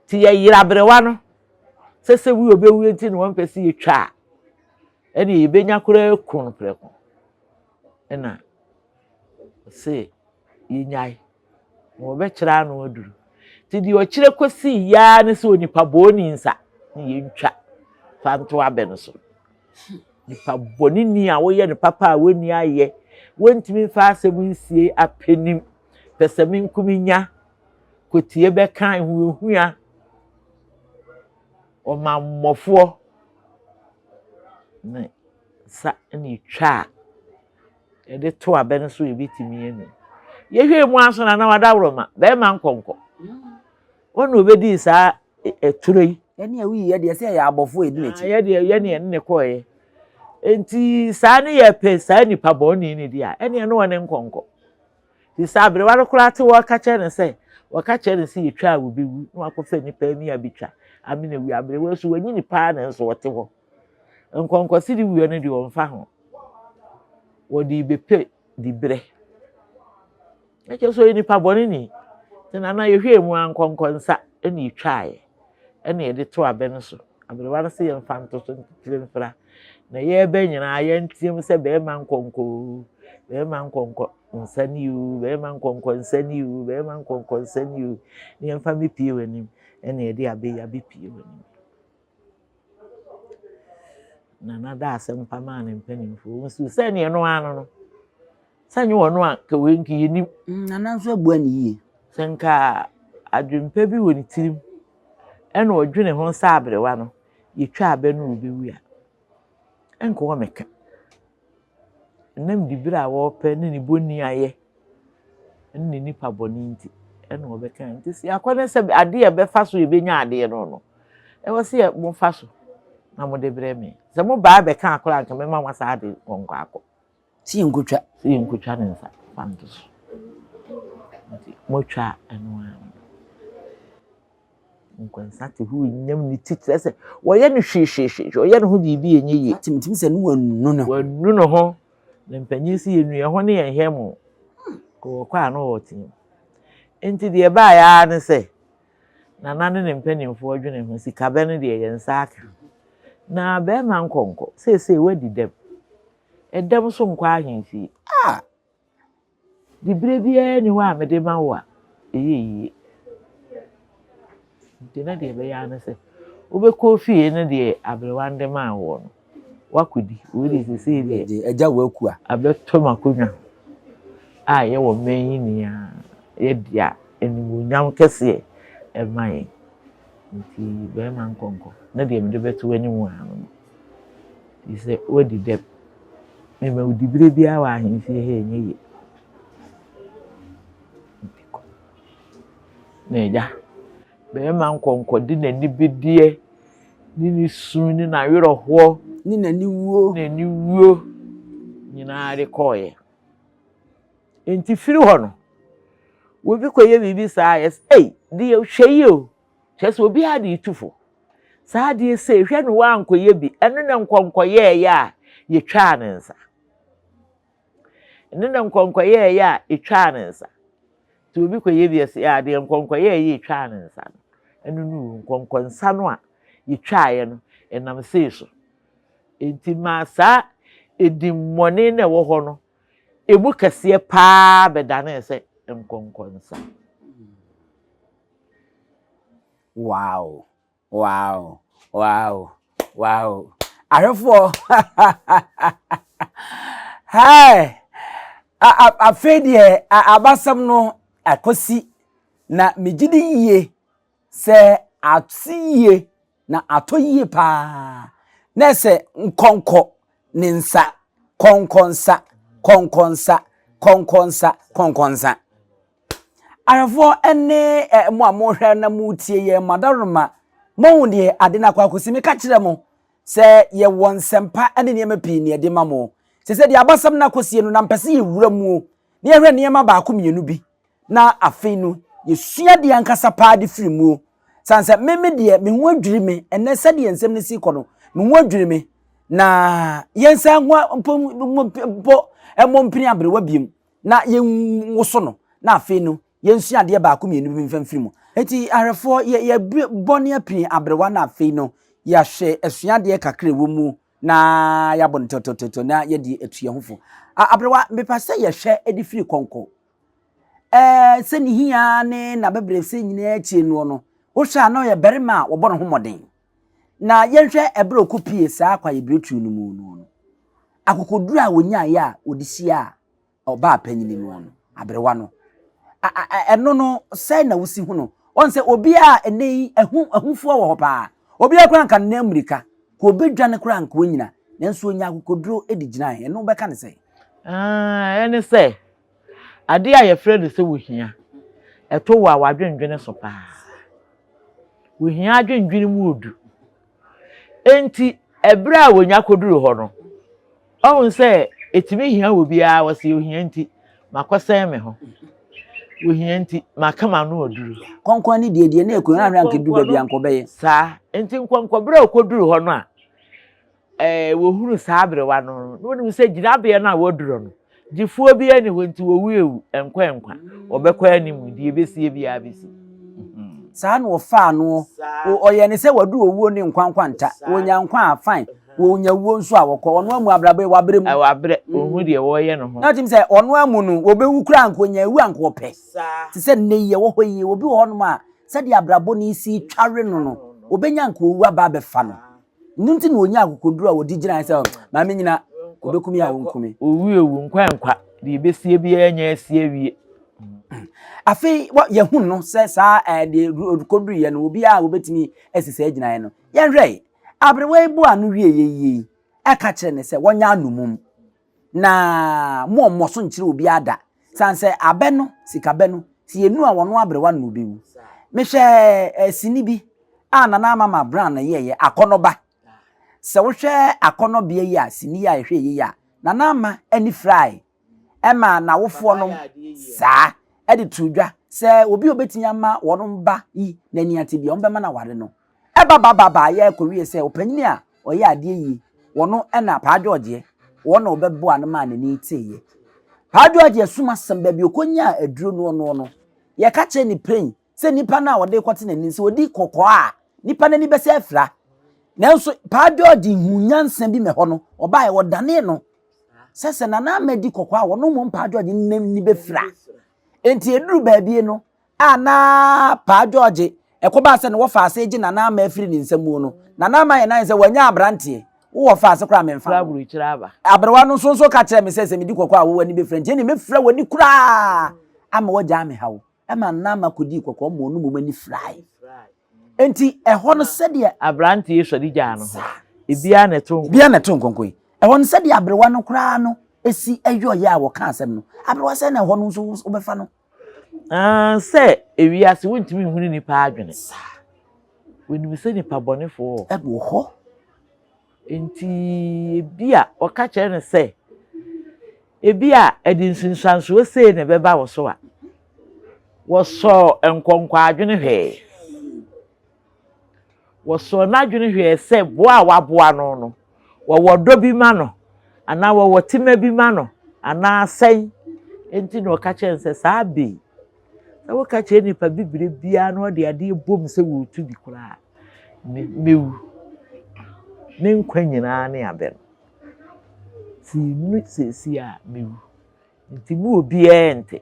Nti yɛyere aberewa no sɛ sɛ wu ɔbɛwu nti na wɔmpɛ sɛ yɛtwa a, ɛne yɛbɛnya koraa aku no prɛko. Ɛna ɔse yɛnyae na wɔbɛkyerɛ ano aduru. Nti deɛ ɔkyerɛ kɔsii yɛ ara ne sɛ onipa bɔne nsa ne yɛntwa fa nto abɛ no so. Nipa bɔne ni a woyɛ no papa a wɔnni ayɛ, wɔntumi mfa asɛm nsie apɛnim, pɛsɛmenkominya, kotie bɛka ehuahua, ɔmammɔfoɔ ne nsa na etwa a yɛde to abɛ no so yɛbɛtumi anu. Yɛhwɛɛ mu ara nso na na wadaworoma, bɛrima nkɔnkɔ. Wɔn na wɔbɛdii saa ɛturo yi. Yɛne a woyi yɛ deɛ sɛ yɛyɛ abɔfoɔ yɛdi n'akyi. Yɛ deɛ yɛne yɛne ne kɔɔeɛ. Nti saa ne yɛpɛ saa nipa bɔne ne di a, ɛneɛ ne wɔne nkɔnkɔ. Nti saa aberewa no koraa te wɔka kyerɛ no sɛ, wɔka kyerɛ no sɛ yɛtwa a wɔbɛwu na wakɔfa nipa ani abɛtwa amena wu. Aberewa nso wanyini paa nanso ɔte hɔ. Nkɔnkɔse de wuo no deɛ ɔmfa ho. Wɔde rebɛpɛ diberɛ. Na kyerɛ sɛ ɔyɛ nipa bɔne ni. Nti nana yɛhwɛɛ mu ara nkɔnkɔnsa na ɛtwaeɛ ɛna yɛde to abɛ no so. Aberewa no sɛ yɛmfa nto so nkyere mfra. Na yɛreba nyinaa yɛnteam sɛ bɛrima nkɔnkɔ oo, bɛrima nkɔnkɔ nsa ni oo, bɛrima nkɔnkɔ nsa ni oo, bɛrima nkɔnkɔ nsa ni oo. Na yɛmfa mmɛpie w'anim ɛna yɛde abɛ yi abɛpie w'anim. Nana da asɛm pa maa ne mpanimfoɔ. Wɔn nso sɛ neɛ no ano no. Sɛ nyɛ ɔno a, nka wei nka yɛnim. Nana nso abua no yie. Sɛ nka adwempa bi wɔ ne tirim ɛna ɔdwene ho sɛ aberewa no, yɛtwa abɛ no ɔbɛwu a, ɛnka ɔmmɛka. Ɛnam diberɛ a ɔrepɛ ne ne bɔnni ayɛ ne ne nipa bɔne nti ɛna ɔbɛka. Nti sɛ yɛakɔ ne sɛ adeɛ a ɛbɛfa so yɛbɛnya adeɛ no no, ɛwɔ sɛ yɛ mofa so na mode brɛ me. Sɛ mobaa bɛka akora anka mɛma mo asa ade kɔnkɔ akɔ. Sɛ yɛnkɔtwa. Sɛ yɛnkɔtwa ne nsa fa nto so. Nti motwa ɛno ara no. Nkwansa te hɔ nyam ne ti kyerɛ sɛ wɔyɛ no hwehwehwehwɛ ɔyɛ ne ho biribi ɛnyɛ yie. Ate metumi sɛ ne wanu ne ho. Wanu ne ho. Na mpanyin si yɛnu yɛn ho ne yɛn hɛ mo. Kɔ wɔkɔ a na wɔteɛ mu. Nti deɛ ɛbaeɛ ara ne sɛ Nana ne ne mpanimfoɔ dwene ho sikabɛ no deɛ yɛn nsa aka. Na bɛrima nkɔnkɔ seesei wadi dɛm. Ɛdɛm nso nkɔ ahemfie. Ah! Diberɛ biara nni hɔ a mede ma wo a ɛyɛ yie. Nti na deɛ ɛbɛyɛ ara ne sɛ wobɛkɔ fie ne deɛ aberewa no de maa woɔ no woakɔdi. Wei deɛ seesei deɛ. Deɛ agya wo akua. Abɛtɔ m'akonnwa a ɛyɛ wɔ mmɛn yi nyinaa yɛ dea animuonyam kɛseɛ ɛma yɛn. Nti bɛrima nkɔnkɔ na deɛ mede bɛto w'anim ara no no. Te sɛ woadi dɛm. Mema wo diberɛ biara wɔ ahemfie ha ɛnyɛ yie. Nti kɔ. Na agya, bɛrima nkɔnkɔ de n'anibedeɛ ne ne su ne n'awerɛhoɔ ne n'aniwuo n'aniwuo nyinaa de kɔɔeɛ. Nti firi hɔ no, obi kɔyɛ biribi saa yɛ sɛ, ei, deɛ hwɛ yie o. Kyerɛ sɛ obiara de retu fo. Saa adeɛ sei, hwɛ no wankɔyɛ bi, ɛno na nkɔnkɔyɛɛyɛ a yɛtwaa ne nsa. Ɛno na nkɔnkɔyɛɛyɛ a yɛtwaa ne nsa. Nti obi kɔyɛ bi ɛsɛ adeɛ nkɔnkɔyɛɛyɛ yɛtwaa ne nsa no, ɛno no nkɔnkɔ nsa no a yɛtwaaeɛ no, ɛnam sei so. Nti maa saa edimmɔne na ɛwɔ hɔ no, emu kɛseɛ paa bɛdanee sɛ nkɔnkɔ nsa. Wow! Wow! Wow! Wow! Ahwɛfoɔ! Hi! Afei deɛ abasɛm no akɔsi na megye di yie sɛ ase yie na atɔ yie paa na ɛsɛ nkɔnkɔ ne nsa kɔnkɔ nsa kɔnkɔ nsa kɔnkɔ nsa kɔnkɔ nsa. Ahwɛfoɔ ne mo a mohwɛ na motie yɛn mo adaworoma mohu deɛ ade no akɔ akɔsi meka kyerɛ mo sɛ yɛwɔ nsɛmpa ne nneɛma pii ne ɛde ma mo sɛ sɛ deɛ abasɛm no akɔsie no na mpɛ sɛ yɛwura muo na yɛhwɛ nneɛma baako mmienu bi na afei no yɛsua deɛ ankasa paa de firi muo sane sɛ me me deɛ me ho adwiri me ɛnɛ sɛdeɛ nsɛm no si kɔ no me ho adwiri me na yɛnsa ho mpo mpo mmɔ mpini aberewa biem na yɛnwoso no na afei no yɛnsua adeɛ baako mmienu bi mfa mfiri mu. Enti ahwɛfoɔ yɛ yɛbɔ ne apini aberewa na afei no yɛahwɛ asua adeɛ kakra ɛwɔ mu na yɛabɔ no tɔtɔtɔtɔ na yɛde atu yɛn ho fo. Aberewa mepa sɛ yɛhwɛ de firi kɔnkɔ. Ɛɛ sɛ ne hia ne n'abɛbrɛsɛ nyinaa akyire noɔ no wohwɛ a na ɔyɛ barima a wɔbɔ ne ho mmɔden. Na yɛnhwɛ ɛberɛ a ɔkɔpie saa kwaeɛbiretuo no mu no no akokoduro a wɔnyaeɛ a wɔde hyiaa ɔbaa panyin no no, aberewa no. Ɛno no, sɛn na wosi hu no? Wɔn sɛ obiara ɛnɛ yi ɛho ahufoɔ wɔ hɔ paa. Obiara koraa nka ne mmirika, ka obedwane koraa nka onyina. Nanso onya akokoduro de gyinae. Ɛno bɛka ne sɛ? Ɛne sɛ, adeɛ a yɛfrɛ no sɛ wohia, ɛto wo a w'adwendwene so paa. Wohia adwendwene mu odu. Enti, ɛberɛ a wɔnya kɔduru hɔ no, ɔhu sɛ ɛtumi hia wɔ biara, wɔsi ohia nti, makɔsɛn me ho. Ohia nti, maka m'ano aduru. Kɔnkɔn ne deɛ deɛ na ɛkɔ ahwɛ anka duru baabi anka ɔbɛyɛ. Saa, nti nkɔnkɔ berɛ a ɔkɔduru hɔ no a, ɛɛ wɔhunu saa aberewa no no, na wɔnim sɛ gyinabea no a wɔaduru no, gyefoɔ biara nni hɔ nti wɔwu ewu, nkwa nkwa, wɔbɛkɔ anim, deɛ ɛbɛsie biara bɛsi. Saa na wɔfaa no, ɔyɛ ne sɛ wadu owuo ne nkwa nkwanta, wɔnya nkwa a fine, wɔnya wuo nso a wɔkɔ, ɔno amu abrabɔ yi wabrɛ mu. Wabrɛ, ɔhu deɛ wɔreyɛ no ho. Na ɔtim sɛ ɔno amu no, wɔbɛwu koraa anka ɔnya ewu anka ɔpɛ. Te sɛ nnɛ yi ɛwɔ hɔ yi, obi wɔ hɔnom a sɛdeɛ abrabɔ no si tware no no, ɔbɛnya anka owu aba abɛfa no. Ɛno nti na ɔnya akokoduru a ɔde gyinae sɛ, Maame nyina, ɔbɛku me a ɔnku me. Owu ewu, nkwa nkwa. Deɛ ɛbɛsie biara nya asi awie. Afei yɛhu no sɛ saa ɛɛ deɛ kɔduruiɛ no obiara a wɔbɛtumi asi saa gyinaeɛ no. Yɛnhwɛ aberewa yi bo ano wie yɛ yie yi ɛka kyerɛ ne sɛ wɔnyɛ anomum na mo ɔmmɔ so nkyerɛ obiara da. San sɛ abɛ no sikabɛ no sɛ yɛnu a wɔno aberewa no na ɔbɛwu. Mehwɛ eh, sini bi a Nana Ama McBrown na yɛɛyɛ Akɔnɔba. Sɛ wohwɛ akɔnɔbea yi a sini yi a yɛhwɛ yi a Nana Ama ani firae ɛma n'awofoɔ nom saa ɛde too dwa sɛ obi a obetumi ama wɔn ba yi n'ani ate bi a wɔbɛma no aware no. Ɛba ba ba ba yɛ kɔwie sɛ ɔpanyin a ɔyɛ adeɛ yie wɔno ɛna Paa George wɔn na ɔbɛboa no maa n'ani teeɛ. Paa George asum asɛm baabi ɔkɔnyaa aduro noɔ noɔ no yɛka kyerɛ ne prɛn sɛ nipa no a ɔde rekɔte n'ani sɛ ɔdi kɔkɔɔ a nipa no ani bɛsɛ afira. Nanso Paa George hu nyansa bi mɛ hɔ no ɔbaeɛ ɔdanee no sɛ sɛ Nana Ama di kɔkɔɔ a wɔn mmom Paa George n'ani bɛfira. Enti ɛduru baabi no a na Paa George ɛkɔbaa sɛ ne wɔfa ase gye Nana Ama afiri ne nsa mu no, Nana Ama yɛ nan sɛ wanya aberanteɛ, wowɔ fa ase koraa memfa ho. Aberewa no nso nso ka kyerɛ me sɛ sɛ medi kɔkɔɔ a wowɔ ani bɛfira nti ɛne mɛfira w'ani koraa ama wagyaa me haw. Ɛma Nana Ama kɔdii kɔkɔɔ ma ɔno mmom ani firae. Enti ɛhɔ no sɛdeɛ. Aberanteɛ yi sɔre gyaa no hɔ. Ebiara na ɛto nkonko. Ebiara na ɛto nkonko yi. Ɛhɔ no sɛdeɛ aberewa no koraa no si yɔeɛ a wɔka asɛm no, aberewa sɛn na ɛhɔ no nso wobɛfa no? Ah, sɛ ewiase wontumi nhunu nipa adwene. Saa. Wɔnim sɛ nipa bɔnefoɔ wɔ. Ɛwɔ hɔ. Enti ebia wɔka kyerɛ no sɛ, ebia ɛde nsunsuansoɔ sei na ɛbɛba wo so a, wɔsɔɔ nkɔnkɔ adwene hwɛɛ. Wɔsɔɔ n'adwene hwɛɛ sɛ boa a waboa no no, wɔwɔ dɔ bi ma no, anaa wɔwɔ tema bi ma no, anaa sɛn. Enti na ɔka kyerɛ no sɛ saa bɛ yi, sɛ woka kyerɛ nipa bibire biara na ɔde adeɛ bom sɛ wɔretu bi koraa me mɛwu. Me nkwa nyinaa ne abɛ no. Nti me seesei a mɛwu. Nti mu obiara nte.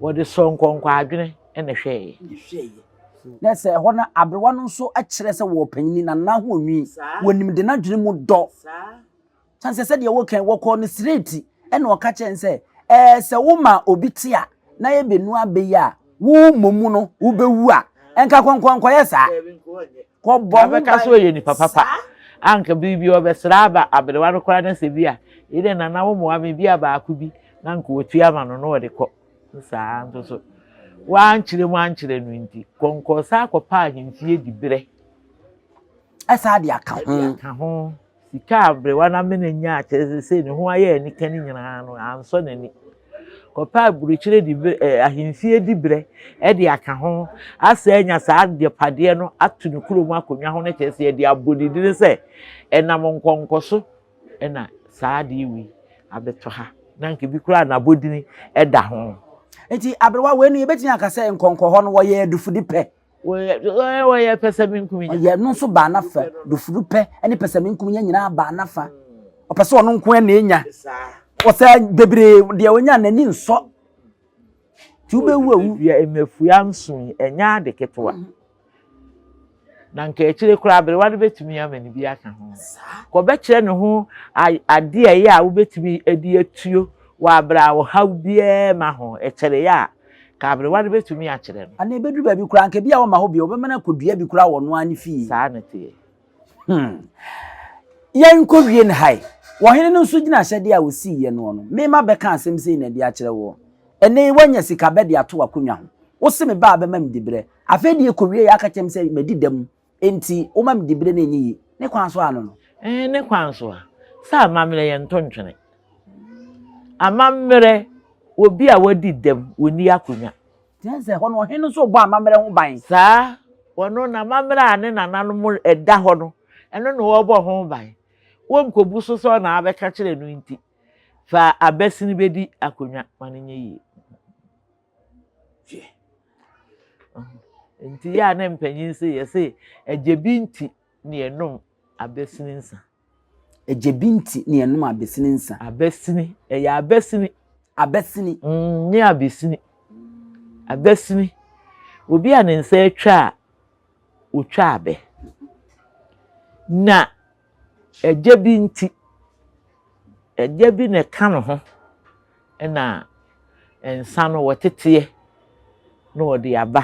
Wɔde sɔɔ nkɔnkɔ adwene na ɛhwɛeɛ. Na sɛ ɛhɔ no aberewa no nso kyerɛ sɛ wɔ panyini na nna ho onwi. Wɔnim de n'adwene mu dɔ. Sane sɛ sɛdeɛ wɔka wɔkɔɔ no sireti ɛna ɔka kyerɛ no sɛ ɛɛ sɛ woma obi te a na yɛbɛnu abɛ yi a wo mmom no wobɛwu a ɛnka kɔnkɔn nkɔyɛ saa. Kɔbɔ ho ban. Abɛka sɛ ɔyɛ nipa papa. Anka bere bi ɔbɛsra aba aberewa no koraa na sɛ bi a, yi dɛ nana wo mmoa me bi a baako bi na anka ɔtua ama no na ɔde kɔ. Saa nso so wankyerɛ mu ankyerɛ no nti, kɔnkɔn san kɔpaa ahemfie diberɛ. Ɛsaa de aka ho. De aka ho. Sika a aberewa no amene nyaa kyerɛ sɛ sei ne ho ayɛ anika no nyinaa no, ansɔ n'ani. Kɔpɛ aburokyire diberɛ, eh, ahemfie diberɛ de aka ho, asɛ anya saa agyapadeɛ no ato ne kurom akonnwa ho no kyerɛ sɛ yɛde abɔ ne din sɛ ɛnam nkɔnkɔ so na saa adeɛ wei abɛtɔ ha. Na nka bi koraa n'abɔdini da ho. Nti aberewa wei no yɛbɛtumi aka sɛ nkɔnkɔ hɔ no wɔyɛ adufudi pɛ. Wɔyɛ wɔyɛ pɛsɛmenkominya. Ɔyɛ no nso baa n'afa. Dofuru pɛ ne pɛsɛmenkominya nyinaa baa n'afa. Ɔpɛ sɛ ɔno nko na enya. Ɔsɛ bebree deɛ onya n'ani nsɔ. Nti wobɛwu awu. Dua mmafua nson yi, ɛnyɛ ade ketewa. Na nka akyire koraa aberewa no bɛtumi ama ne bi aka ho. Kɔbɛkyerɛ ne ho adeɛ a ɛyɛ a wobɛtumi de atuo wɔ abere a ɔhaw biara ma ho. Ɛkyɛreeɛ a, Ka aberewa no bɛtumi akyerɛ no. Anaa ɛbɛduru baabi koraa, anka bi a wɔmma hɔ bio, wɔbɛma no akɔdua bi koraa wɔ ɔno ara ne fie. Saa na ɛteɛ. Hmm. Yɛnkɔwie no ha yi. Ɔhene no nso gyina ahyɛdeɛ a ɔsiiɛ noɔ no, me mabɛka asɛm sei na ɛde akyerɛ woɔ. Ɛnnɛ yi woanya sika bɛ de ato w'akonnwa ho. Wose me ba a bɛma me diberɛ. Afei deɛ ɛkɔwieeɛ aka kyerɛ me sɛ madi dɛm, enti woma me diberɛ no ɛnyɛ yie. Ne kwan so ano no. Ɛɛ, ne kwan so a. Sɛ amammerɛ yɛnto ntwene. Amammerɛ, obi a wadi dɛm, ɔnni akonnwa. Kyerɛ sɛ, hɔ no ɔhene no nso rebɔ amammerɛ ho ban. Saa, ɔno n'amammerɛ a ne nananom da hɔ no, ɛno na ɔrebɔ ho ban. Wɔnkɔbu so sɛ ɔna abɛka kyerɛ no nti, fa abasini bɛdi akonnwa ma no nyɛ yie. Nti yɛ a ne mpanyin se yɛse agye bi nti ne yɛnom abasini nsa. Agya bi nti na yɛnom abasini nsa. Abasini, ɛyɛ abasini. Abasini. Mm, nye abasini. Abasini. Obi a ne nsa atwa a, otwa abɛ. Na agya bi nti, agya bi na ɛka ne ho. Ɛna nsa no wɔteteɛ na wɔde aba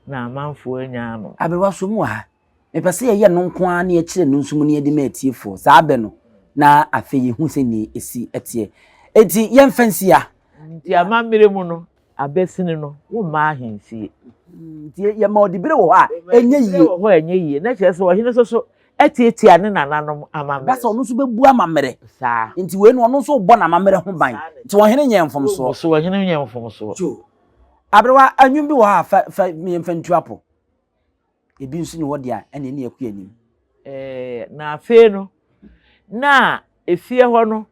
na amanfoɔ anya anom. Aberewa so mu wɔ ha. Mepɛ sɛ yɛyɛ no nko ara na yɛkyerɛ no nso mu na yɛde ma atiefoɔ. Saa bɛ no, na afei yɛhu sɛdeɛ ɛsi teɛ. Enti yɛmfa nsi ha. Nti amammerɛ mu no, abasini no, womma ahemfie. Nti yɛma ɔdibere wɔ hɔ a, ɛnyɛ yie. Wɔ hɔ a ɛnyɛ yie. Na kyerɛ sɛ ɔhene nso so atiatia ne nananom amammerɛ. Ɛba sɛ ɔno nso bɛbu amammerɛ. Saa. Nti wei no, ɔno nso rebɔ n'amammerɛ ho ban. Nti ɔhene nyɛɛ mfomsoɔ. So ɔhene nyɛɛ mfomsoɔ. Yoo. Aberewa, anwom bi wɔ hɔ a, fa, fa, yɛmfa ntu apo. Ebi nso ni hɔ deɛ a, ɛnna ɛne ɛkɔ anim. Ɛɛ, na afei no, na efie hɔ no,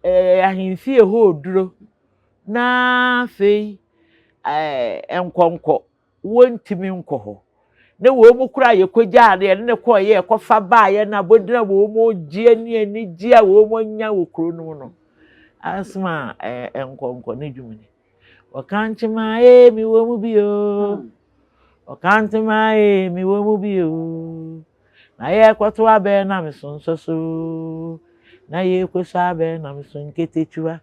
ɛɛ, ahemfie hɔ reduro, na afei ɛɛ, nkɔnkɔ wɔntumi nkɔ hɔ. Ne wɔn mu koraa yɛkɔgyaa no, yɛne no kɔeɛ, yɛkɔfa baeɛ no, abɔdin a wɔn gyeɛ ne anigyeɛ a wɔn anya wɔ kuro no mu no, asoma ɛɛ, nkɔnkɔ ne dwuma ni. Ɔkankyema ee mi wɔ mu bi o. Ɔkankyema ee mi wɔ mu bi o. Na yɛkɔto abɛn na me so nsɔ so. Na yɛkɔsɔ abɛn na me so nketekyua.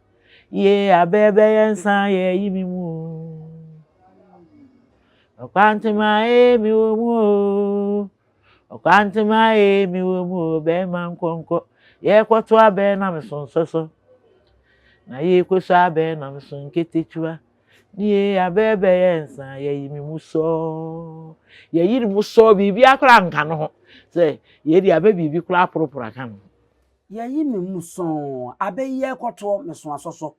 Yee abɛn bɛyɛ nsa yɛyi me mu o. Ɔkankyema ee mi wɔ mu o. Ɔkwantema ee me wɔ mu o bɛɛma nkɔnkɔ yɛkɔto abɛn na me so nsɔsɔ na yɛkɔsɔ abɛn na me so nketekyua ne yee abɛɛ bɛyɛ nsa yɛyi me mu sɔɔ yɛyi ne mu sɔɔ biribi akora nka no ho sɛ yɛde abɛ biribi koraa aporoporo aka no ho. Yɛyi me mu sɔɔ abɛ yi yɛkɔtoɔ me so asɔsɔ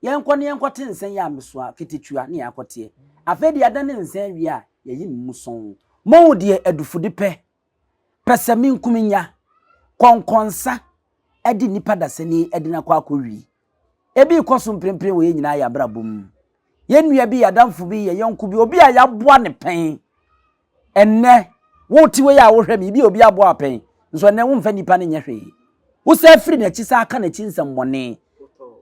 yɛnkɔ ne yɛnkɔte nsa yi a me so a ketekyua ne yɛakɔteɛ afei de yɛadane nsa awie a yɛyi me mu sɔɔ. Mohu deɛ adufudepɛ, pɛsɛmenkominya, kɔnkɔnsa de nnipa dasani de no akɔ akɔwie. Ebi rekɔ so mprempren wɔ yɛn nyinaa yɛn abrabɔ mu. Yɛn nua bi, yɛn adamfo bi, yɛn yɔnko bi, obi a yɛaboa no pɛn. Ɛnnɛ, wote wei a wohwɛ me, ebi a obi aboa wo pɛn, nso ɛnnɛ womfa nnipa no nyɛ hwee. Wosan firi n'akyi san ka n'akyi nsɛmmɔne.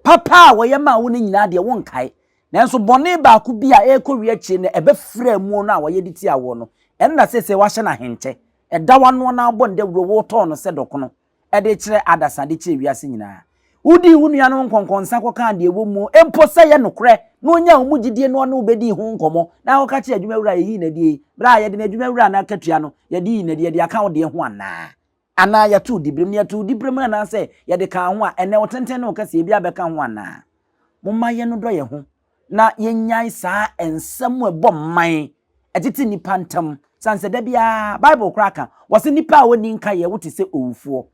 Papa a wɔyɛ maa wo no nyinaa deɛ wonkae. Nanso bɔne baako bi a ɛrekɔwie akyire no ɛbɛfra mu no a wɔyɛ de tia woɔ no, ɛno na seesei wɔahyɛ no ahenkyɛ. Ɛda w'anoɔ na wobɔ no dawuro, wotɔn no sɛ dɔkono de kyerɛ adasa, de kyerɛ wiase nyinaa. Wodii wo nuanom nkɔnkɔnsa kɔkaa deɛ ɛwɔ mu, mpo sɛ ɛyɛ nokorɛ, na ɔnyaa wo mu gyidie na ɔne wo bɛdii ho nkɔmmɔ, na akɔka kyerɛɛ adwumawura a yɛyii no adie yi, berɛ a yɛde n'adwumawura no akatua no, yɛde yii no adie, yɛde aka wo deɛ ho anaa? Anaa yɛtoo diberem, na yɛtoo diberem anaasɛ yɛde kaa ho a, ɛnnɛ wo tenten ne wo kɛseɛ bi abɛka ho anaa? Momma yɛnnodɔ yɛn ho na yɛnnyae saa nsɛm a ɛbɔ mman, ɛtete nnipa ntam. Sane sɛ da biara, Bible koraa ka, wɔse nnipa a wɔnni nkaeɛ wote sɛ owufoɔ.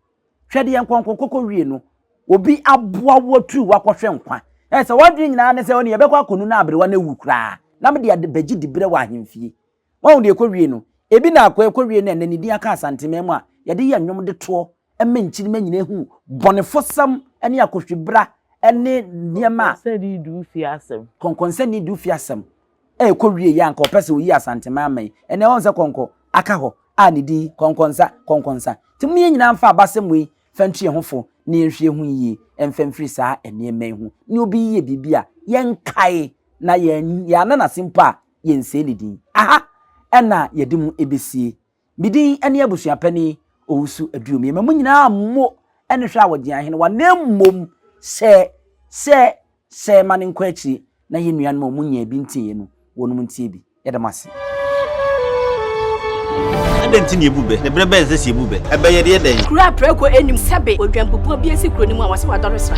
Hwɛ deɛ nkɔnkɔn kɔkɔ wie no, obi aboa wo aturu wo akɔhwɛ nkwa. Ɛyɛ sɛ w'adwene nyinaa ne sɛ ɔne yɛbɛkɔ akɔnu na aberewa no awu koraa, na mede ade bɛgye diberɛ wɔ ahemfie. Woahu deɛ ɛkɔwie no? Ebi na akɔ ɛkɔwie no ɛnnɛ ne din aka Asanteman mu a yɛde yɛ nnwom de toɔ ma nkyirimma nyinaa hu bɔnefosɛm ne akɔhwibra ne nneɛma a. Kɔnkɔnsani di wo fie asɛm. Kɔnkɔnsani di wo fie asɛm a ɛkɔwie yɛ anka ɔpɛ sɛ ɔyi Asanteman ama yi. Ɛnnɛ woahu sɛ kɔnkɔ aka hɔ a ne din kɔnkɔnsa, kɔnkɔnsa. Nti momma yɛn nyinaa mfa abasɛm wei mfa ntu yɛn ho fo na yɛnhwɛ yɛn ho yie mfa mfiri saa nneɛma yi ho. Ne obi yɛ biribi a, yɛnkae na yɛn yɛanna no ase mpo a, yɛnsɛe ne din. Aha na yɛde mo bɛsie. Me din ne Abusuapanin Owusu Aduom. Yɛma mo nyinaa mmo ne hwɛ a wɔgye ahenewa na mmom sɛ sɛ sɛ ma no nkɔ akyiri na yɛn nuanom a wɔn nyaa bi ntieɛ no wɔnom ntie bi. Yɛda mo ase. Adɛn nti na yebu bɛ, na bere bɛn na ɛsɛ sɛ yebu bɛ? Ɛbɛ yɛ deɛ dɛn? Kuro a prako nnim sɛbe odwanbubuo bi asi kuro no mu a wɔse wadɔre sra.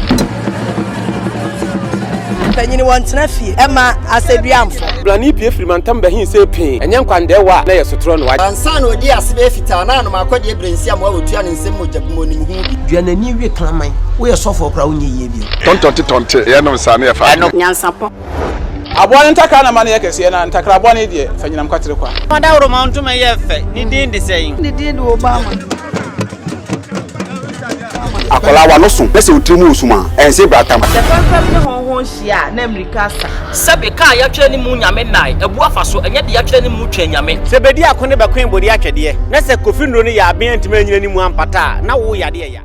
Mpanyin wɔntena fie ɛma asɛduamfo. Brane pue firi mantam bɛhe sɛ pee, ɛnyɛ nkwandɛɛwa a na ɛyɛ sotorɔ no. Ansa na ɔdii ase bɛyɛ fitaa na anom akɔdeɛ berɛ nsi amoa wɔtua ne nsam mogya bi mu ɔnim ho bi. Dua n'ani we kraman. Woyɛ sɔfoɔ koraa wonyɛ yie bio. Tɔntɔnte tɔnte, yɛnom saa na yɛfa adwene. Nyansapɔ. Aboa no ntakra na ma no yɛ kɛseɛ, na ntakra bɔne deɛ, fa nyinam kwatere kwa. Ɔdawuroma ntoma yɛ fɛ, ne din de sɛn? Ne din de Obama. Akwadaa w'ano so na sɛ wo tiri mu wɔ sum a, ɛnse bratam. Sɛ fɛmfɛm ne hɔnhɔn hyia a, na mmirika asa. Sɛbe, ka a yɛatwerɛ ne mu Nyame nnae, abu afa so, ɛnyɛ deɛ yɛatwerɛ ne mu Twɛn Nyame. Sɛ bedi ako ne bɛkoe bode atwɛdeɛ, na sɛ Kofi nnuro no yɛ aben antumi anyina ne mu ampata a, na wo yadeɛ ya.